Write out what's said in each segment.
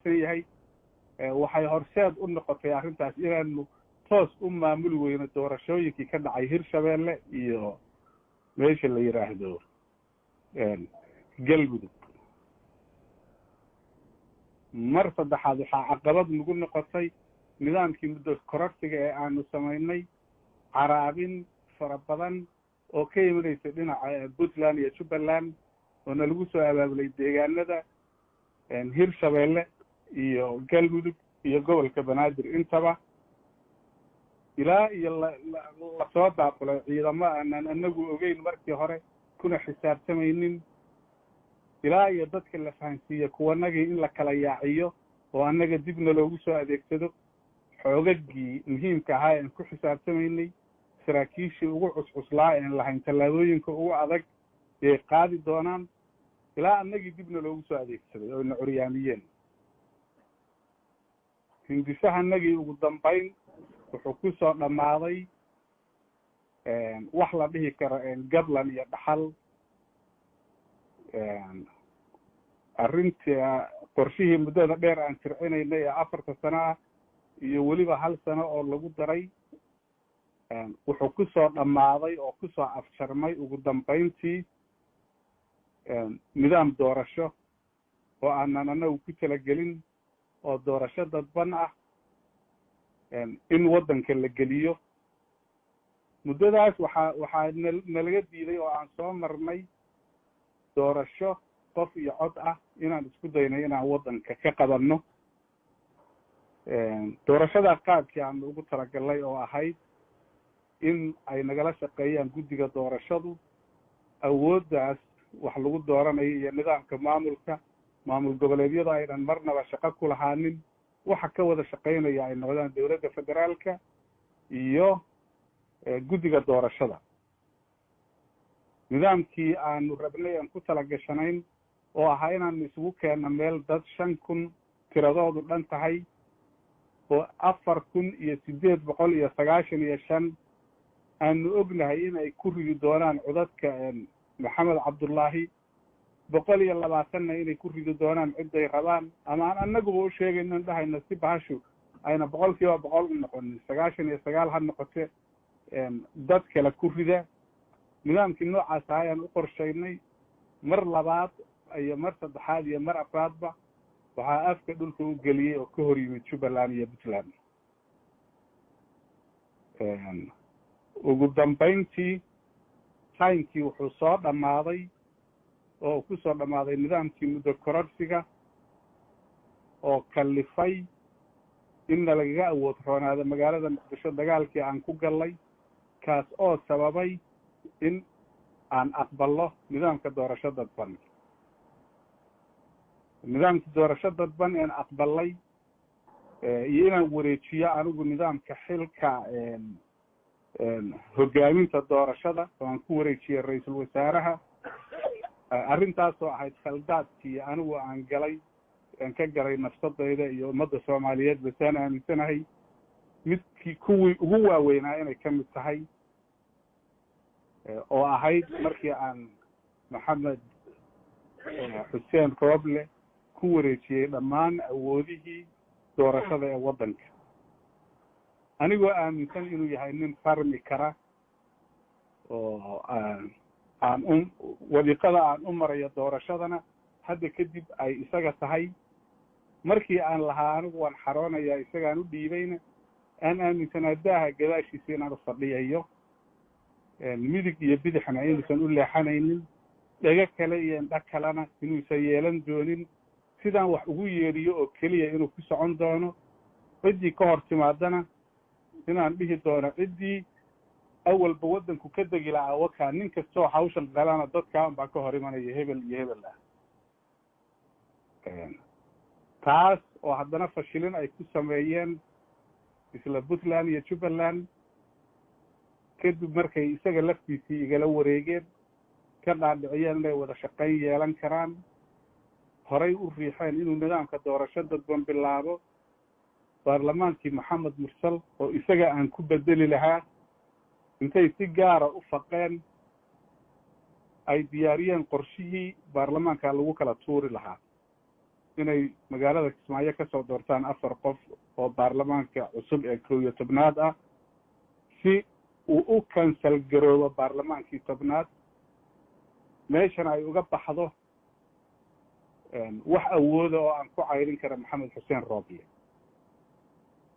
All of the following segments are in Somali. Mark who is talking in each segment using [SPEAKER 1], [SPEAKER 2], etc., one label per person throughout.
[SPEAKER 1] tirsan yahay. Waxay horseed u noqotay arrintaas inaanu toos u maamuli weyno doorashooyinkii ka dhacay Hirshabeelle iyo meesha la yidhaahdo Galmudug. Mar saddexaad waxaa caqabad nagu noqotay nidaamkii muddo kororsiga ee aanu samaynay, caraabin fara badan oo ka imanaysa dhinaca Puntland iyo Jubbaland oo nalagu soo abaabulay deegaanada Hirshabeelle iyo Galmudug iyo gobolka Banaadir intaba, ilaa iyo lasoo daaqulay ciidamo aanan anagu ogeyn markii hore kuna xisaabtamaynin, ilaa iyo dadka la fahansiiye kuwanagii in la kala yaaciyo oo annaga dibna loogu soo adeegsado xoogagii muhiimka ahaa ean ku xisaabtamaynay, saraakiishii ugu cuscuslaa een lahayn tallaabooyinka ugu adag yay qaadi doonaan, ilaa annagii dibna loogu soo adeegsaday oo na curyaamiyeen. Hindisahanagii ugu dambayn wuxuu ku soo dhammaaday wax la dhihi karo gablan iyo dhaxal. Arrintii qorshihii muddada dheer aan tircinaynay ee 4ta sano ah iyo weliba 1 sano oo lagu daray wuxuu ku soo dhammaaday oo kusoo afjarmay ugu dambayntii nidaam doorasho oo aanan anagu ku talagelin oo doorasho dadban ah in waddanka la geliyo. Muddadaas waxaa nalaga diiday oo aan soo marnay doorasho qof iyo cod ah inaan isku daynay inaan waddanka ka qabanno. Doorashada qaabkii aanu ugu talagalnay oo ahayd in ay nagala shaqeeyaan guddiga doorashadu, awooddaas wax lagu dooranayo iyo nidaamka maamulka maamul goboleedyada aynan marnaba shaqo ku lahaanin, waxa ka wada shaqaynaya ay noqdaan dowladda federaalka iyo guddiga doorashada. Nidaamkii aanu rabnay aan ku talagashanayn oo ahaa inaanu isugu keenno meel dad 5000 tiradoodu dhan tahay oo 4895 aanu ognahay in ay ku ridi doonaan codadka Maxamed Cabdullaahi, 120na inay ku ridi doonaan cidday rabaan, ama aan annaguba u sheegayno dhahayno si bahashu ayna 100% u noqonin, 99 ha noqote dad kale ku rida. Nidaamkii noocaas ahaa ayaan u qorshaynay. Mar labaad iyo mar saddexaad iyo mar afraadba waxaa afka dhulka u geliyey oo ka hor yimid Jubbaland iyo Puntland. Ugu dambayntii timekii wuxuu soo dhammaaday oo ku soo dhammaaday nidaamkii muddo kororsiga oo kallifay inna lagaga awood roonaado magaalada Muqdisho dagaalkii aan ku gallay, kaas oo sababay in aan aqballo nidaamka doorasho dadban. Nidaamkii doorasho dadban een aqbalay iyo inaan wareejiyo anigu nidaamka xilka hoggaaminta doorashada oo aan ku wareejiyey ra-iisul wasaaraha, arrintaasoo ahayd khaldaadkii anigu aan galay, aan ka galay nafsadayda iyo ummadda Soomaaliyeed basaan aaminsanahay midkii kuwii ugu waaweynaa inay ka mid tahay, oo ahayd markii aan Maxamed Xuseen Rooble ku wareejiyey dhammaan awoodihii doorashada ee waddanka, anigoo aaminsan inuu yahay nin farmi kara oo aan u wadiiqada aan u marayo doorashadana hadda kadib ay isaga tahay. Markii aan lahaa anigu waan xaroonayaa isagaan u dhiibayna, aan aaminsanaa daaha gadaashiisa inaan u fadhiyayo, midig iyo bidixna inuusan u leexanaynin, dhego kale iyo indho kalena inuusan yeelan doonin, sidaan wax ugu yeedhiyo oo keliya inuu ku socon doono, ciddii ka hor timaadana inaan dhihi doono ciddii awalba waddanku ka degi lahaa wakaa, nin kastoo hawshan galana dadkaa unbaa ka hor imanaya hebel iyo hebel ah. Taas oo haddana fashilin ay ku sameeyeen isla Puntland iyo Jubbaland kadib markay isaga laftiisii igala wareegeen, ka dhaadhiciyeen inay wada shaqayn yeelan karaan, horay u riixeen inuu nidaamka doorasho dadban bilaabo. Baarlamaankii Maxamed Mursal oo isaga aan ku bedeli lahaa intay si gaara u faqeen ay diyaariyeen qorshihii baarlamaanka lagu kala tuuri lahaa. Inay magaalada Kismaayo kasoo doortaan 4 qof oo baarlamaanka cusub ee 11aad ah, si uu u cancel garoobo baarlamaankii 10aad, meeshana ay uga baxdo wax awooda oo aan ku cayrin kara Maxamed Xuseen Rooble.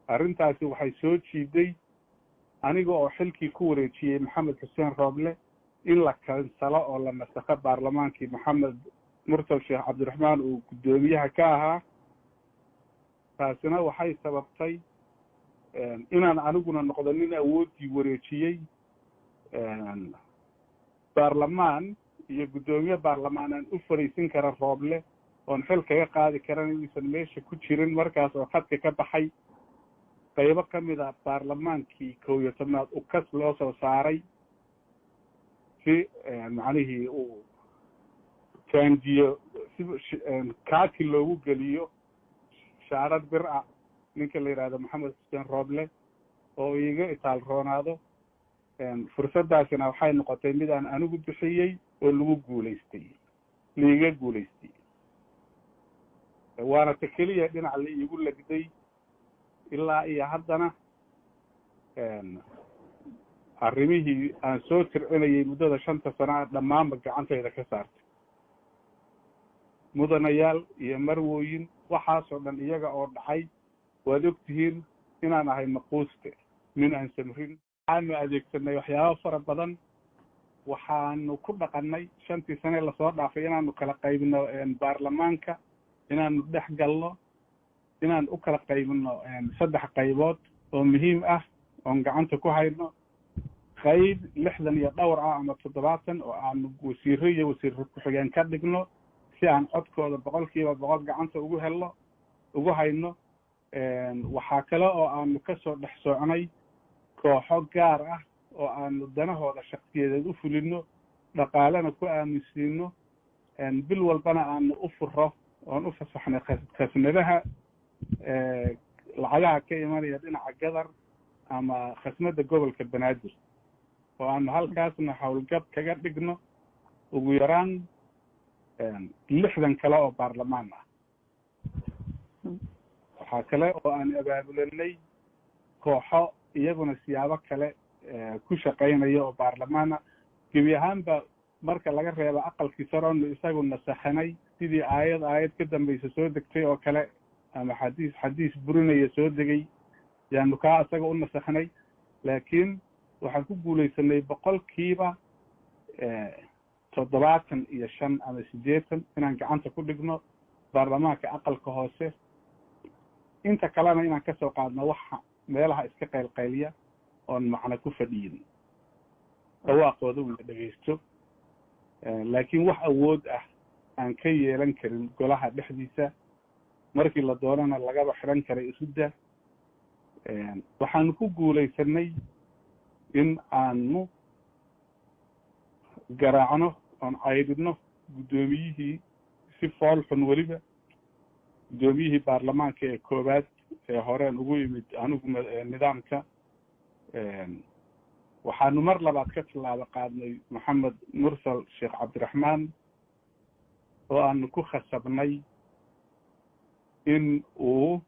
[SPEAKER 1] Arrintaasi waxay soo jiiday aniga oo xilkii ku wareejiyey Maxamed Xuseen Rooble in la kansalo oo la nasakho baarlamaankii Maxamed Mursal Sheekh Cabdiraxmaan uu guddoomiyaha ka ahaa. Taasina waxay sababtay inaan aniguna noqdo nin awooddii wareejiyey, baarlamaan iyo guddoomiye baarlamaan aan u fadhiisin kara Rooble oon xil kaga qaadi karan inuusan meesha ku jirin markaas oo khadka ka baxay. Qaybo ka mid a baarlamaankii 11aad ukas loo soo saaray si macnihii uu jaanjiyo, si kaaki loogu geliyo shaarad bir ah ninka la yidhaahdo Maxamed Xuseen Rooble oo iiga itaal roonaado. Fursaddaasina waxay noqotay mid aan anigu bixiyey oo lagu guulaystay, liiga guulaystay, waana ta keliya dhinac la iigu legday ilaa iyo haddana. Arrimihii aan soo tircinayay muddada 5ta sano a dhammaanba gacantayda ka saartay. Mudanayaal iyo marwooyin, waxaasoo dhan iyaga oo dhacay, waad og tihiin inaan ahay maquuste, nin aan samrin. Waxaanu adeegsanay waxyaabo fara badan. Waxaanu ku dhaqannay 5tii sane lasoo dhaafay inaanu kala qaybino baarlamaanka, inaanu dhex galno, inaan u kala qaybino 3 qaybood oo muhiim ah oon gacanta ku hayno: qayb 60 iyo dhowr ah ama 70 oo aanu wasiiro iyo wasiiro ku-xigeen ka dhigno si aan codkooda 100% gacanta ugu helno, ugu hayno. Waxaa kale oo aanu kasoo dhex soocnay kooxo gaar ah oo aanu danahooda shaksiyadeed u fulino, dhaqaalena ku aaminsiino, bil walbana aanu u furo oon u fasaxnay khasnadaha lacagaha ka imanaya dhinaca Gadar ama khasnada gobolka Banaadir, oo aanu halkaasna howlgab kaga dhigno ugu yaraan 60 kale oo baarlamaan ah. Waxaa kale oo aan abaabulanay kooxo iyaguna siyaabo kale ku shaqaynaya oo baarlamaana. Gebi ahaanba marka laga reebo aqalkii saroonu isagu nasakhanay, sidii aayad aayad ka dambaysa soo degtay oo kale ama xadiis xadiis burinaya soo degay, yaanu kaa isaga u nasakhnay. Laakiin waxaan ku guulaysanay 75% ama 80 inaan gacanta ku dhigno baarlamaanka aqalka hoose, inta kalena inaan kasoo qaadno waxa meelaha iska qaylqayliya oon macno ku fadhiyin, dhawaaqooda la dhegaysto, laakiin wax awood ah aan ka yeelan karin golaha dhexdiisa, markii la doonana lagaba xidhan karay isudda. Waxaanu ku guulaysanay in aanu garaacno oon caydhino guddoomiyihii si fool xun, weliba guddoomiyihii baarlamaanka ee koowaad ee horeen ugu yimid anigu nidaamka. Waxaanu mar labaad ka tallaabo qaadnay Maxamed Mursal Sheekh Cabdiraxmaan oo aanu ku khasabnay in uu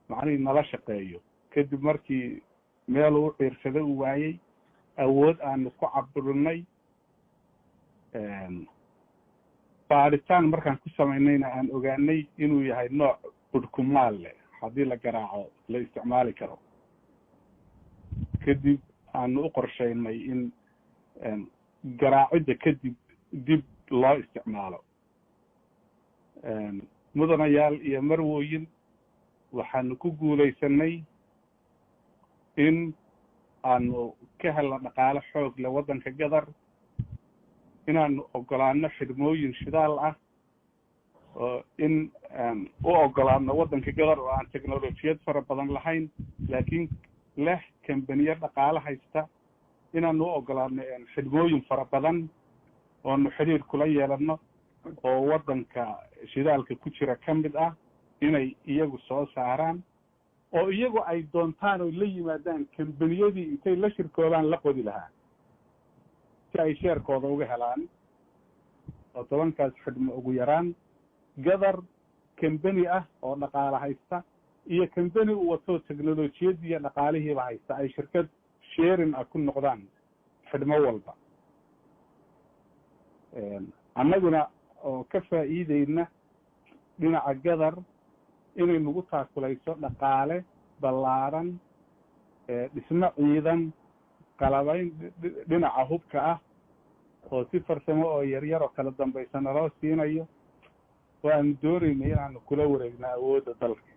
[SPEAKER 1] macnihii nala shaqeeyo, kadib markii meel uu ciirsado uu waayey, awood aanu ku caburinay, baaritaan markaan ku samaynayna aan ogaanay inuu yahay nooc budhkumaal leh, haddii la garaaco la isticmaali karo. Kadib aanu u qorshaynay in garaacidda kadib dib loo isticmaalo. Mudanayaal iyo marwooyin, waxaanu ku guulaysanay in aanu ka helno dhaqaale xoog leh waddanka Gadar, inaanu ogolaano xidhmooyin shidaal ah oo in u ogolaano waddanka Gadar oo aan technolojiyad fara badan lahayn laakiin leh kambaniyo dhaqaale haysta, inaanu u ogolaano xidhmooyin fara badan oonu xidhiir kula yeelano oo waddanka shidaalka ku jira ka mid ah, inay iyagu soo saaraan oo iyagu ay doontaan oo la yimaadaan kambaniyadii intay la shirkoobaan la qodi lahaa si ay sheerkooda uga helaan, oo 10kaas xidhmo ugu yaraan Gadar. kambeni ah oo dhaqaale haysta iyo kambeni u wato teknolojiyadii iyo dhaqaalihiiba haysta ay shirkad sharing ah ku noqdaan xidhmo walba. Annaguna oo ka faa'iideyna dhinaca Gadar inay nagu taakulayso dhaqaale ballaaran, dhismo ciidan, qalabayn dhinaca hubka ah oo si farsamo oo yaryar oo kala dambaysa naloo siinayo, oo aanu doonaynay inaanu kula wareegno awoodda dalka.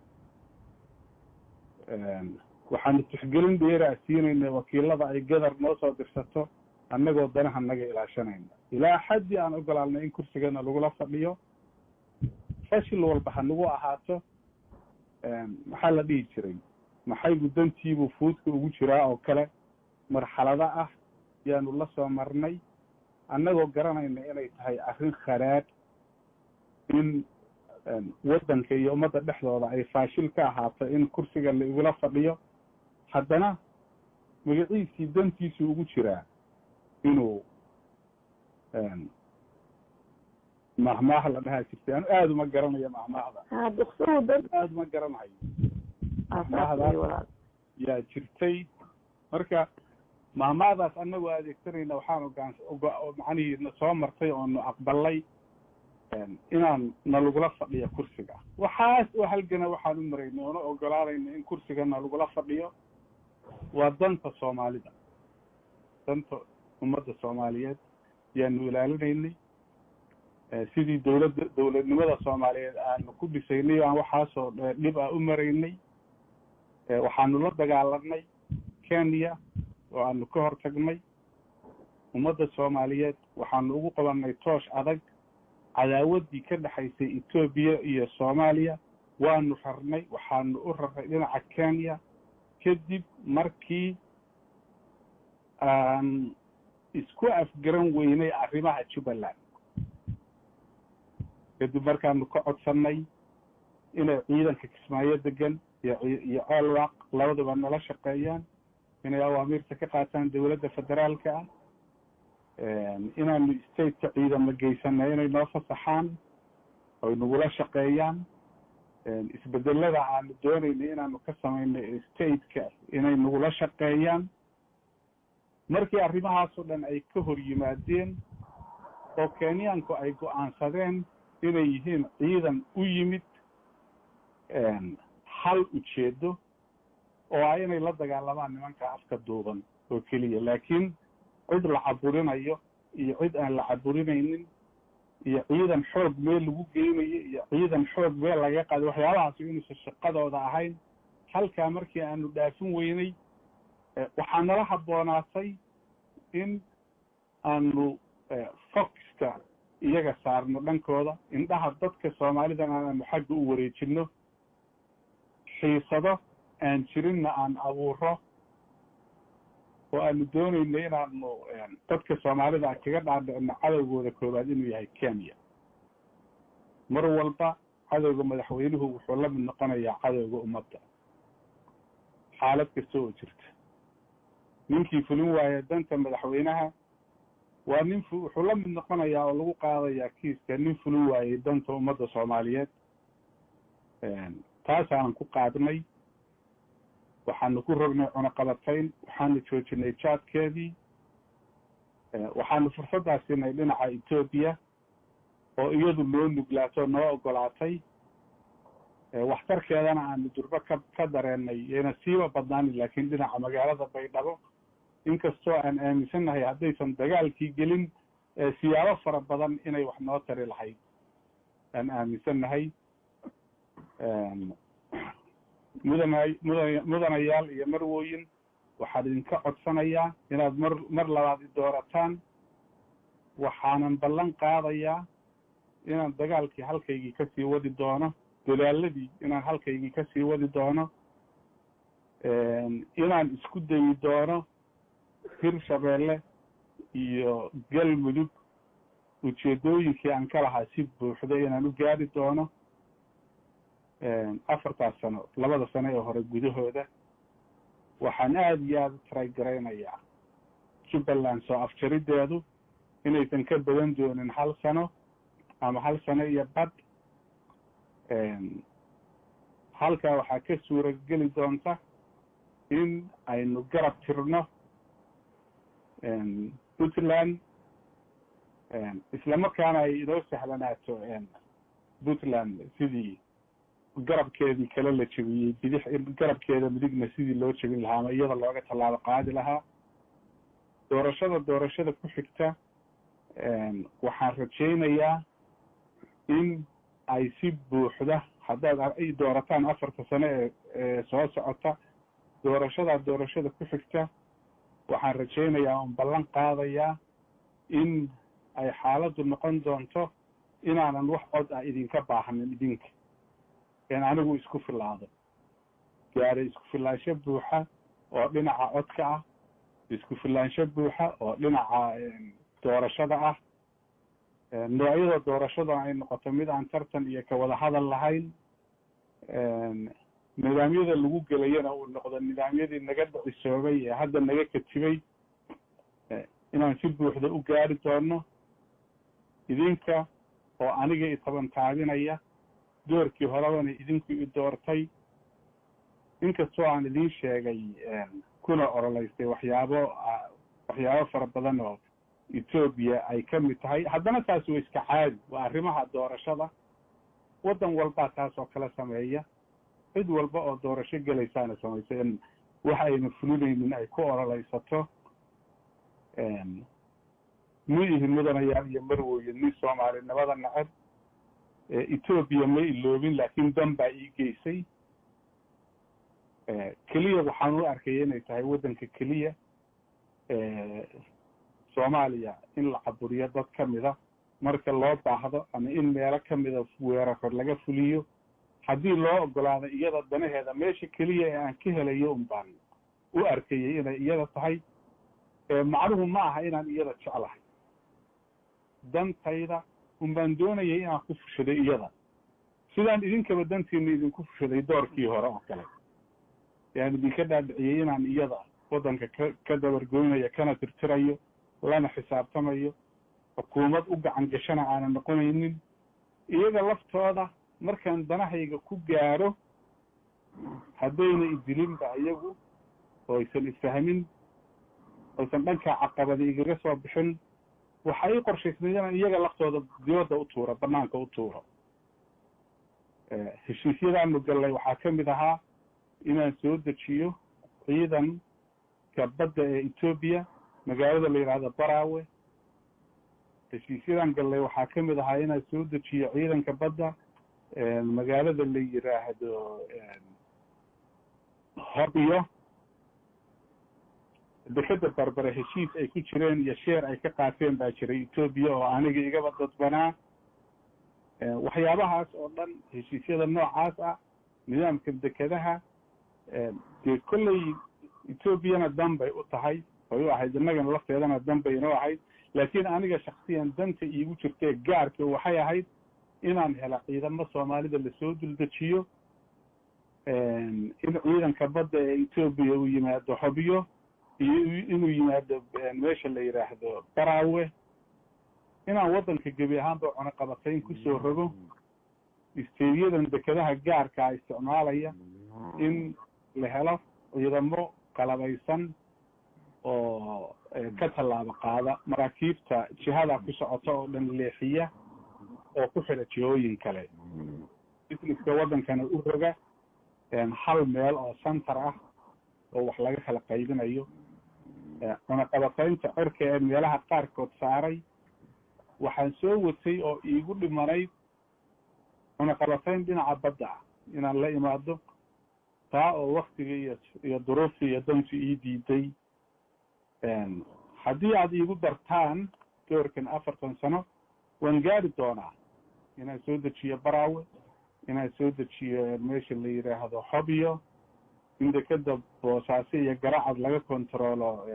[SPEAKER 1] Waxaanu tixgelin dheeraa siinaynay wakiilada ay Gadar noo soo dirsato, annagoo danaha naga ilaashanayna, ilaa xaddii aan ogolaanay in kursigana lagula fadhiyo. Fashil walba ha nagu ahaato. Maxaa la dhihi jiray, maxaygu dantiibuu fuudka ugu jiraa oo kale, marxalado ah yaanu la soo marnay, annagoo garanayna inay tahay arrin kharaadh in waddanka iyo ummadda dhexdooda ay faashil ka ahaato in kursiga la igula fadhiyo. Haddana magaciisii dantiisuu ugu jiraa inuu mahmaaha la dhahaa jirtay. Anu aada uma garanayo mahmaahda, aada uma garanayo mahmaahdaas yaa jirtay. Marka mahmaahdaas annagoo adeegsanayna waxaan ogaan macnihii soo martay oonu aqbalay inaan nalagula fadhiyo kursiga. Waxaas oo halgana waxaan u maraynay oona ogolaanayna in kursiga nalagula fadhiyo waa danta Soomaalida, danta ummadda Soomaaliyeed yaanu ilaalinaynay, sidii dowladda dowladnimada Soomaaliyeed aanu ku dhisaynay aan waxaasoo dhib ah u maraynay. Waxaanu la dagaalanay Kenya oo aanu ka hor tagnay. Ummadda Soomaaliyeed waxaanu ugu qabanay toosh adag. Cadaawaddii ka dhexaysay Etoobiya iyo Soomaaliya waanu rarnay, waxaanu u rarnay dhinaca Kenya, kadib markii aan isku afgaran weynay arrimaha Jubbaland, kadib markaanu ka codsannay inay ciidanka Kismaayo degan iyo Ceelwaaq labadaba nala shaqeeyaan, inay awaamiirta ka qaataan dowladda federaalka ah, inaanu stateka ciidamo geysanay inay noo fasaxaan oy nagula shaqeeyaan, isbedelada aanu doonaynay inaanu ka samaynay stateka inay nagula shaqeeyaan. Markii arrimahaasoo dhan ay ka hor yimaadeen oo Kenyaanku ay go'aansadeen inay yihiin ciidan u yimid hal ujeedo oo ah inay la dagaalamaan nimanka afka duuban oo keliya, laakiin cid la caburinayo iyo cid aan la caburinaynin iyo ciidan xoog meel lagu geynayo iyo ciidan xoog meel laga qaaday, waxyaabahaasi inuusan shaqadooda ahayn. Halkaa markii aanu dhaafin weynay, waxaa nala habboonaatay in aanu focuska iyaga saarno dhankooda, indhaha dadka Soomaalidana aanu xagga u wareejinno, xiisado aan jirinna aan abuuro oo aanu doonayno inaanu dadka Soomaalida kaga dhaadhicino cadowgooda koowaad inuu yahay Kenya. Mar walba cadowga madaxweynuhu wuxuu la mid noqonayaa cadowga ummadda xaalad kasta oo jirta. Ninkii fulin waaya danta madaxweynaha waa nin wuxuu la mid noqonayaa oo lagu qaadayaa kiiska nin fulin waayey danta ummadda Soomaaliyeed. Taasaanan ku qaadnay. Waxaanu ku rognay cunaqabatayn, waxaanu joojinay jaadkeedii, waxaanu fursaddaas siinay dhinaca Etoobiya oo iyadu noo nuglaato noo ogolaatay, waxtarkeedana aanu durbo ka dareennay, yayna siiba badnaanin. Laakiin dhinaca magaalada Baydhabo, inkastoo aan aaminsannahay haddaysan dagaalkii gelin siyaabo fara badan inay wax noo tari lahayd aan aaminsannahay. Mudanayaal iyo marwooyin, waxaan idinka codsanayaa inaad mar labaad i doorataan. Waxaanan ballan qaadayaa inaan dagaalkii halkaygii kasii wadi doono, dadaaladii inaan halkaygii kasii wadi doono, inaan isku dayi doono Hirshabeelle iyo Galmudug ujeedooyinkii aan ka lahaa si buuxda inaan u gaari doono 4taas sano, 2da sano ee hore gudahooda. Waxaan aada iyo aada u taragaraynayaa Jubbaland soo afjarideedu inaysan ka badan doonin 1 sano ama 1 sano iyo bad. Halkaa waxaa ka suurageli doonta in aynu garab tirno Puntland, islamarkaana ay inoo sahlanaato Puntland sidii garabkeedii kale la jebiyey bidix, garabkeeda midigna sidii loo jebin lahaa ama iyada looga tallaabo qaadi lahaa. Doorashada ku xigta waxaan rajaynayaa in ay si buuxda, haddaad ay doorataan 4ta sano ee soo socota, doorashada ku xigta waxaan rajaynayaa oon ballan qaadayaa in ay xaaladdu noqon doonto inaanan wax cod ah idinka baahnin idinka, in anigu isku filaado, gaaray isku filaansho buuxa oo dhinaca codka ah, isku filaansho buuxa oo dhinaca doorashada ah, noocyada doorashada ay noqoto mid aan tartan iyo kawada hadal lahayn, nidaamyada lagu gelayana uu noqdo nidaamyadii naga dhicisoobay ee hadda naga katibay, inaan si buuxda u gaari doono idinka oo aniga itaban taabinaya. Doorkii horebana idinku i doortay, inkastoo aan idin sheegay kuna ololeystay waxyaabo fara badan oo Etoobiya ay ka mid tahay, haddana taasi waa iska caadi, waa arrimaha doorashada. Waddan walbaa taas oo kala sameeya, cid walba oo doorasho gelaysaana samaysa in wax ayna fulinaynin ay ku ololeysato. Ma ihi mudanayaal iyo marwooye nin soomaalinimada nacab. Etoobiya ma iloobin, laakiin dan baa ii geysay. Keliya waxaan u arkaya inay tahay waddanka keliya Soomaaliya in la caburiyo dad kamida marka loo baahdo, ama in meelo kamida weeraro laga fuliyo haddii loo ogolaado iyada danaheeda. Meesha keliya ee aan ka helayo un baan u arkayay inay iyada tahay. Macnuhu ma aha inaan iyada jeclahay, dantayda un baan doonayay inaan ku fushaday iyada, sidaan idinkaba dantiina idinku fushaday doorkii hore oo kale, yaan idinka dhaadhiciyey inaan iyada waddanka ka dabargoynayo, kana tirtirayo, lana xisaabtamayo, xukuumad u gacan gashana aanan noqonaynin. Iyaga laftooda markaan danahayga ku gaaro, haddayna idilinba iyagu oo aysan isfahmin, aysan dhankaa caqabada igaga soo bixin, waxa ii qorshaysnay inaan iyaga laftooda dibadda u tuuro, banaanka u tuuro. Heshiisyadaanu gallay waxaa ka mid ahaa inaan soo dejiyo ciidanka badda ee Etoobiya magaalada la yidhaahdo Baraawe. Heshiisyadan gallay waxaa ka mid ahaa inaan soo dejiyo ciidanka badda magaalada la yidhaahdo Hobyo. Dekeda Barbare heshiis ay ku jireen iyo sheer ay ka qaateen baa jiray Etoobiya oo aniga igaba dadbanaa. Waxyaabahaas oo dhan, heshiisyada noocaas ah, nidaamka dekedaha, dee kolley Etoobiyana dan bay u tahay, way u ahayd, innagana lafteedana dan bay inoo ahayd, laakiin aniga shaksiyan danta iigu jirtee gaarka waxay ahayd inaan hela ciidamo Soomaalida lasoo duldejiyo, in ciidanka badda ee Etoobiya uu yimaado Hobyo iyo inuu yimaado meesha la yidhaahdo Baraawe, inaan waddanka gebi ahaanba cunaqabatayn kusoo rogo, isteediyadan dekedaha gaarkaa isticmaalaya in la helo ciidamo qalabaysan oo ka tallaabo qaada maraakiibta jihada ku socota oo dhan leexiya oo ku xidha jihooyin kale, businesska waddankana u roga hal meel oo center ah oo wax laga kala qaybinayo. Cunaqabataynta cirka ee meelaha qaarkood saaray waxaan soo watay oo iigu dhimanayd cunaqabatayn dhinaca badda ah inaan la imaado, taa oo waktiga iyo duruuftii iyo dantu ii diiday. Haddii aad iigu dartaan doorkan 40 sano, waan gaari doonaa inaan soo dejiyo Baraawe, inaan soo dejiyo meesha la yidhaahdo Hobyo, in dekeda Boosaaso iyo Garacad laga kontaroolo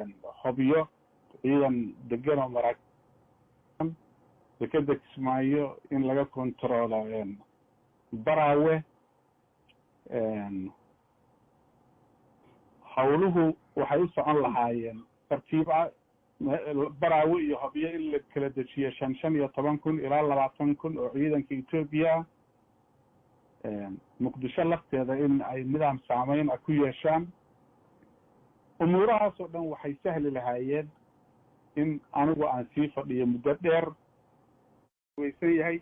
[SPEAKER 1] Hobyo ciidan degan oo mara, dekeda Kismaayo in laga kontaroolo Baraawe. Hawluhu waxay u socon lahaayeen tartiib ah. Baraawe iyo Hobyo in la kala dejiyo 5, 15 kun ilaa 20 kun oo ciidanka Etoobiya ah. Muqdisho lafteeda in ay nidaam saameyn ah ku yeeshaan. Umuurahaas oo dhan waxay sahli lahaayeen in anigu aan sii fadhiyo muddo dheer. Weysan yahay,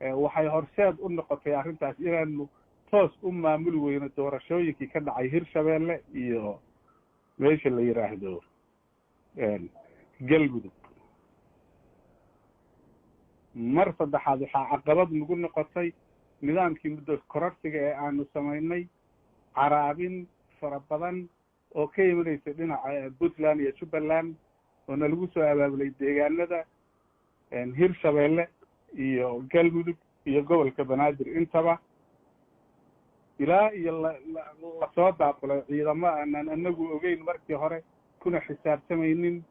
[SPEAKER 1] waxay horseed u noqotay arrintaas inaanu toos u maamuli weyno doorashooyinkii ka dhacay Hirshabeelle iyo meesha la yidhaahdo Galmudug. Mar saddexaad, waxaa caqabad nagu noqotay nidaamkii muddo kororsiga ee aanu samaynay, caraabin fara badan oo ka imanaysa dhinaca Puntland iyo Jubbaland oo nalagu soo abaabulay deegaanada Hirshabeelle iyo Galmudug iyo gobolka Banaadir intaba, ilaa iyo lasoo daaqulay ciidamo aanan anagu ogeyn markii hore kuna xisaabtamaynin,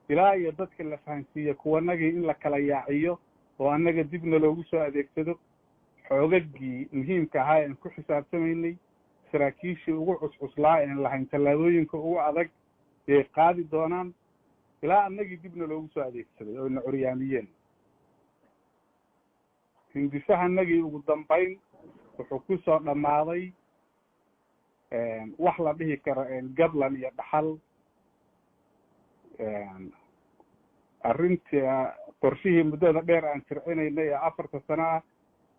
[SPEAKER 1] ilaa iyo dadka la fahansiiye kuwanagii in la kala yaaciyo oo annaga dibna loogu soo adeegsado xoogagii muhiimka ahaa ean ku xisaabtamaynay, saraakiishii ugu cuscuslaa een lahayn tallaabooyinka ugu adag ay qaadi doonaan, ilaa annagii dibna loogu soo adeegsaday oo na curyaamiyeen. Hindisahanagii ugu dambayn wuxuu kusoo dhammaaday wax la dhihi karo gablan iyo dhaxal. Arrintii qorshihii muddada dheer aan tircinaynay ee 4ta sano ah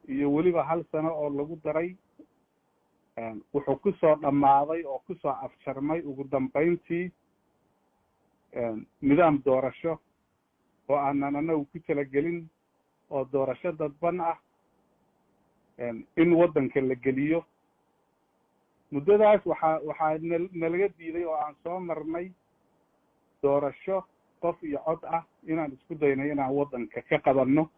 [SPEAKER 1] iyo weliba hal sano oo lagu daray wuxuu kusoo dhammaaday oo kusoo afjarmay ugu dambayntii nidaam doorasho oo aanan anagu ku talagelin, oo doorasho dadban ah in waddanka la geliyo. Muddadaas waxaa nalaga diiday oo aan soo marnay doorasho qof iyo cod ah inaan isku daynay inaan waddanka ka qabanno.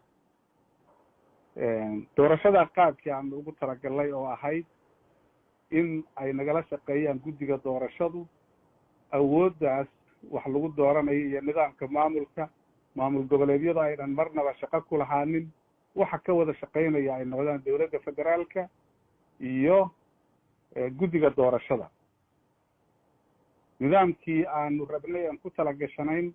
[SPEAKER 1] Doorashada qaabkii aanu ugu talagalnay oo ahayd in ay nagala shaqeeyaan guddiga doorashadu, awooddaas wax lagu dooranayo iyo nidaamka maamulka maamul goboleedyada aynan marnaba shaqo ku lahaanin, waxa ka wada shaqaynaya ay noqdaan dowladda federaalka iyo guddiga doorashada. Nidaamkii aanu rabnay aan ku talagashanayn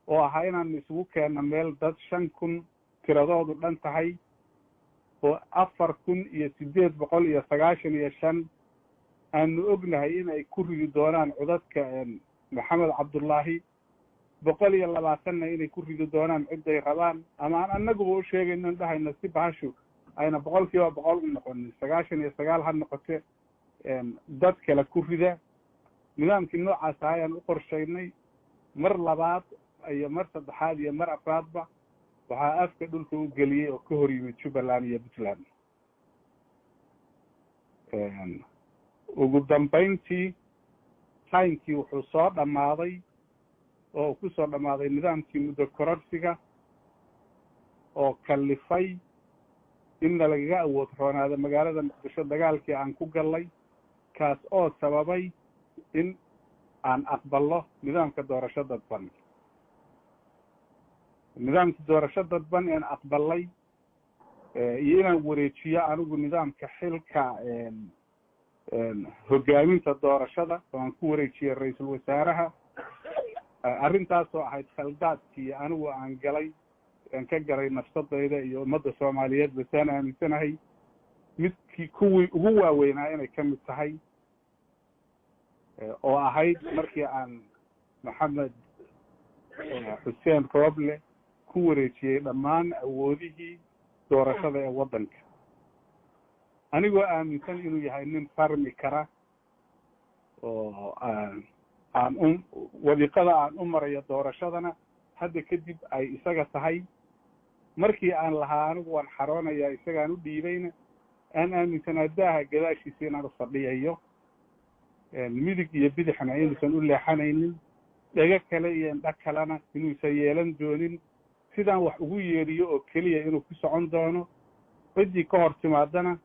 [SPEAKER 1] oo ahaa inaanu isugu keenno meel dad 5000 tiradoodu dhan tahay, oo 4895 aanu ognahay in ay ku ridi doonaan codadka Maxamed Cabdullaahi, 120-na inay ku ridi doonaan cidday rabaan, ama aan annaguba u sheegayno dhahayno si bahashu ayna 100% u noqonin, 99 ha noqote, dad kale ku rida. Nidaamkii noocaas aha ayaan u qorshaynay. Mar labaad iyo mar saddexaad iyo mar afraadba waxaa afka dhulka u geliyey oo ka hor yimid Jubbaland iyo Puntland. Ugu dambayntii timekii wuxuu soo dhammaaday oo ku soo dhammaaday nidaamkii muddo kororsiga oo kallifay inna lagaga awood roonaado magaalada Muqdisho dagaalkii aan ku gallay, kaas oo sababay in aan aqballo nidaamka doorasho dadban. Nidaamkii doorasho dadban een aqbalay iyo inaan wareejiyo anigu nidaamka xilka hoggaaminta doorashada oo aan ku wareejiyey ra-iisul wasaaraha, arrintaasoo ahayd khaldaadkii anigu aan galay, aan ka galay nafsadayda iyo ummadda Soomaaliyeed basaan aaminsanahay midkii kuwii ugu waaweynaa inay ka mid tahay, oo ahayd markii aan Maxamed Xuseen Rooble ku wareejiyey dhammaan awoodihii doorashada ee waddanka, anigoo aaminsan inuu yahay nin farmi kara oo aan u wadiiqada aan u marayo doorashadana hadda kadib ay isaga tahay. Markii aan lahaa anigu waan xaroonayaa isagaan u dhiibayna, aan aaminsanaa daaha gadaashiisa inaan u fadhiyayo, midig iyo bidixna inuusan u leexanaynin, dhego kale iyo indho kalena inuusan yeelan doonin, sidaan wax ugu yeedhiyo oo keliya inuu ku socon doono, ciddii ka hor timaadana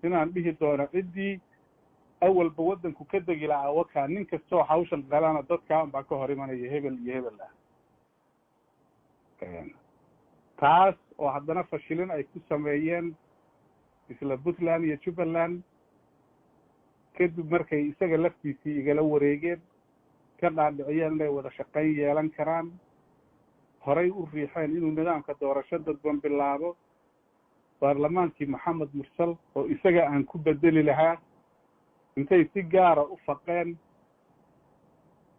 [SPEAKER 1] inaan dhihi doono ciddii awalba waddanku ka degi lahaa wakaa, nin kastoo hawshan qalana dadkaa unbaa ka hor imanaya hebel iyo hebel ah. Taas oo haddana fashilin ay ku sameeyeen isla Puntland iyo Jubbaland kadib markay isaga laftiisii igala wareegeen, ka dhaadhiciyeen inay wada shaqayn yeelan karaan, horay u riixeen inuu nidaamka doorasho dadban bilaabo. Baarlamaankii Maxamed Mursal oo isaga aan ku bedeli lahaa, intay si gaara u faqeen,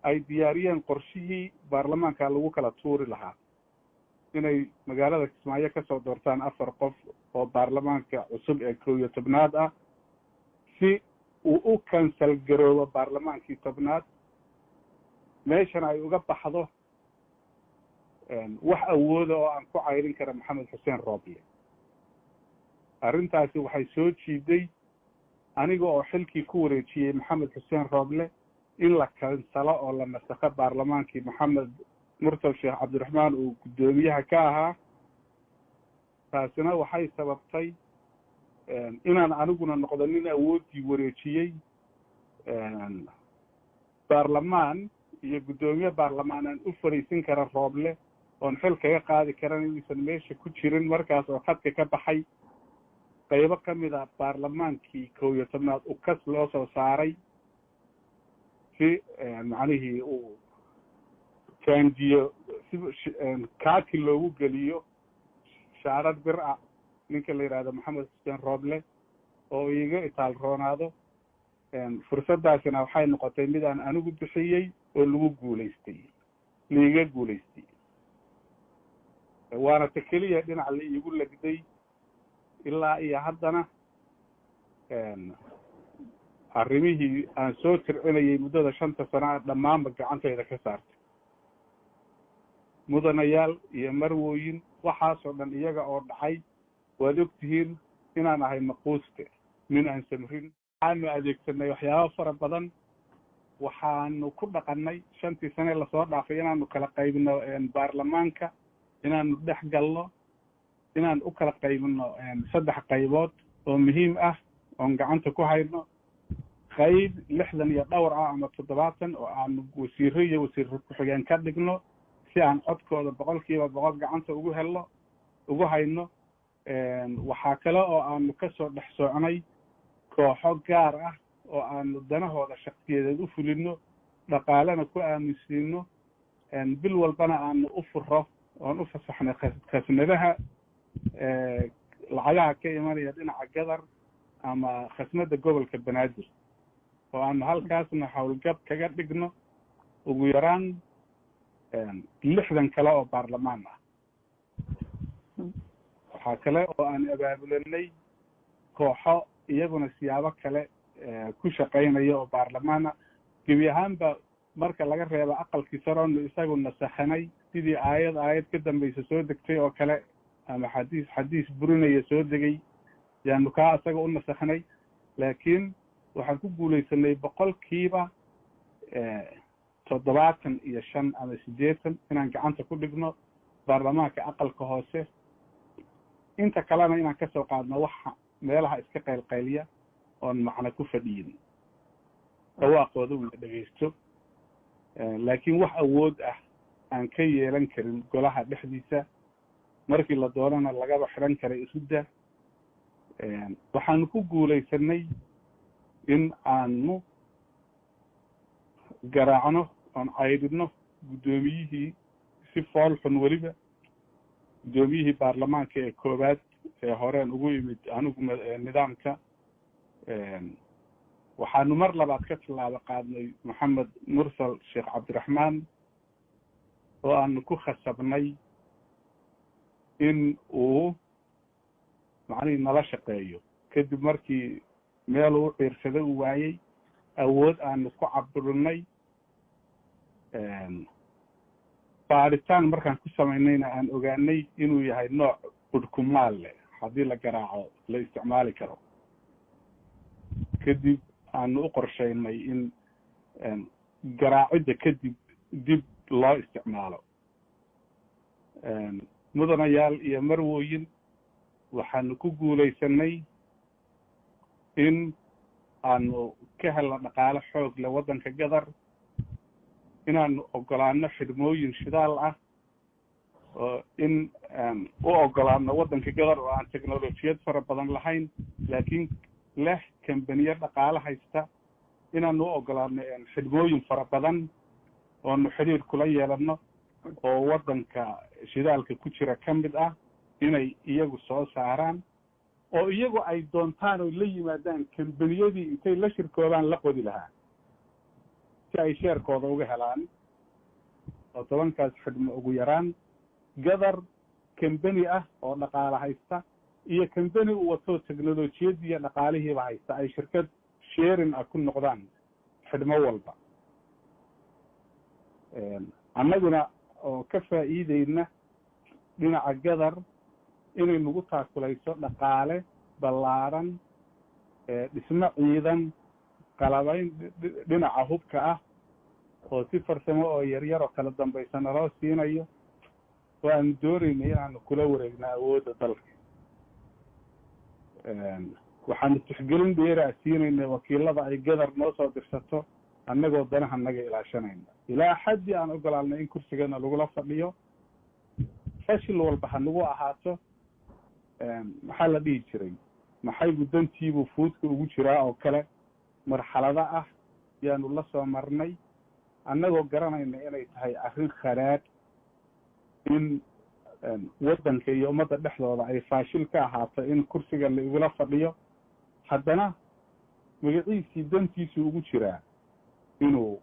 [SPEAKER 1] ay diyaariyeen qorshihii baarlamaanka lagu kala tuuri lahaa, inay magaalada Kismaayo kasoo doortaan 4 qof oo baarlamaanka cusub ee 11aad ah, si uu u kansal garoobo baarlamaankii 10aad, meeshana ay uga baxdo wax awooda oo aan ku cayrin kara Maxamed Xuseen Rooble. Arrintaasi waxay soo jiiday aniga oo xilkii ku wareejiyey Maxamed Xuseen Rooble in la kansalo oo la nasakho baarlamaankii Maxamed Mursal Sheekh Cabdiraxmaan uu guddoomiyaha ka ahaa. Taasina waxay sababtay inaan aniguna noqdo nin awooddii wareejiyey, baarlamaan iyo guddoomiye baarlamaan aan u fadhiisin kara Rooble oon xil kaga qaadi karan inuusan meesha ku jirin. Markaas oo khadka ka baxay qaybo ka mid a baarlamaankii 11aad ukas loo soo saaray si macnihii uu jaanjiyo, si kaaki loogu geliyo shaarad bir ah ninka la yidhahdo Maxamed Xuseen Rooble oo iiga itaal roonaado. Fursaddaasina waxay noqotay mid aan anigu bixiyey oo lagu guulaystay, liiga guulaystay, waana ta keliya dhinac la iigu legday ilaa iyo haddana. Arrimihii aan soo tircinayay muddada 5ta sano a dhammaanba gacantayda ka saartay. Mudanayaal iyo marwooyin, waxaasoo dhan iyaga oo dhacay, waad og tihiin inaan ahay maquuste, nin aan samrin. Waxaanu adeegsanay waxyaabo fara badan. Waxaanu ku dhaqannay 5tii sane lasoo dhaafay inaanu kala qaybino baarlamaanka, inaanu dhex galno, inaan u kala qaybino 3 qaybood oo muhiim ah oon gacanta ku hayno: qayb 60 iyo dhowr ah ama 70 oo aanu wasiiro iyo wasiiro ku-xigeen ka dhigno si aan codkooda 100% gacanta ugu helno, ugu hayno. Waxaa kale oo aanu kasoo dhex socnay kooxo gaar ah oo aanu danahooda shaksiyadeed u fulino, dhaqaalena ku aaminsiino, bil walbana aanu u furo oon u fasaxnay khasnadaha lacagaha ka imanaya dhinaca Gadar ama khasnada gobolka Banaadir, oo aanu halkaasna howlgab kaga dhigno ugu yaraan 60 kale oo baarlamaan ah. Waxaa kale oo aan abaabulanay kooxo iyaguna siyaabo kale ku shaqaynaya oo baarlamaan ah. Gebi ahaanba marka laga reebo aqalkii saroonu isagu nasakhanay, sidii aayad aayad ka dambaysa soo degtay oo kale ama xadiis xadiis burinaya soo degay, yaanu kaa isaga u nasakhnay. Laakiin waxaan ku guulaysanay 75% ama 80 inaan gacanta ku dhigno baarlamaanka aqalka hoose, inta kalena inaan kasoo qaadno waxa meelaha iska qaylqayliya oon macno ku fadhiyin, dhawaaqooda la dhegaysto, laakiin wax awood ah aan ka yeelan karin golaha dhexdiisa, markii la doonana lagaba xidhan karay isudda. Waxaanu ku guulaysanay in aanu garaacno oon caydhino guddoomiyihii si fool xun, weliba guddoomiyihii baarlamaanka ee koowaad ee horeen ugu yimid anigu nidaamka. Waxaanu mar labaad ka tallaabo qaadnay Maxamed Mursal Sheekh Cabdiraxmaan oo aanu ku khasabnay in uu macnihii nala shaqeeyo, kadib markii meel uu ciirsado uu waayey, awood aanu ku caburinay, baadhitaan markaan ku samaynayna aan ogaanay inuu yahay nooc budhkumaal leh, haddii la garaaco la isticmaali karo. Kadib aanu u qorshaynay in garaacidda kadib dib loo isticmaalo. Mudanayaal iyo marwooyin, waxaanu ku guulaysanay in aanu ka helno dhaqaale xoog leh waddanka Gadar, inaanu ogolaano xidhmooyin shidaal ah, oo in u ogolaano waddanka Gadar oo aan technolojiyad fara badan lahayn laakiin leh kambaniyo dhaqaale haysta, inaanu u ogolaano xidhmooyin fara badan oonu xidhiir kula yeelano oo waddanka shidaalka ku jira ka mid ah, inay iyagu soo saaraan. Oo iyagu ay doontaan oo la yimaadaan kambaniyadii intay la shirkoobaan la qodi lahaa si ay share-kooda uga helaan, oo 10kaas xidhmo ugu yaraan Gadar kambeni ah oo dhaqaale haysta iyo kambeni u wato technolojiyadii iyo dhaqaalihiiba haysta ay shirkad sharing ah ku noqdaan xidhmo walba, annaguna oo ka faa'iideyna dhinaca Gadar inay nagu taakulayso dhaqaale ballaaran, dhismo ciidan, qalabayn dhinaca hubka ah oo si farsamo oo yaryar oo kala dambaysa naloo siinayo, oo aanu doonaynay inaanu kula wareegno awoodda dalka. Waxaanu tixgelin dheeraa siinaynay wakiilada ay Gadar noo soo dirsato, annagoo danaha naga ilaashanayna, ilaa xaddii aan ogolaanay in kursigana lagula fadhiyo, fashil walba ha nagu ahaato. Maxaa la dhihi jiray, maxaygu dantiibuu fuudka ugu jiraa oo kale, marxalado ah yaanu la soo marnay, annagoo garanayna inay tahay arrin kharaadh in waddanka iyo ummadda dhexdooda ay faashil ka ahaato in kursiga la igula fadhiyo. Haddana magaciisii dantiisuu ugu jiraa inuu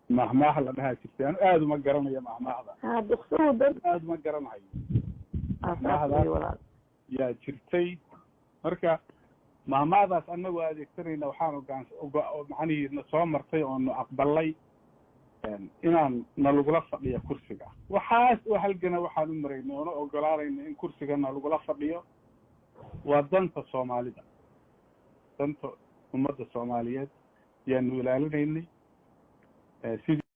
[SPEAKER 1] mahmaaha la dhahaa jirtay. Anu aada uma garanayo mahmaahda, aada uma garanayo mahmaahdaas yaa jirtay. Marka mahmaahdaas annagoo adeegsanayna waxaan ogaan macnihii na soo martay oonu aqbalay inaan nalagula fadhiyo kursiga. Waxaas oo halgana waxaan u maraynay oona ogolaanayna in kursiga nalagula fadhiyo waa danta Soomaalida, danta ummadda Soomaaliyeed yaanu ilaalinaynay sidii.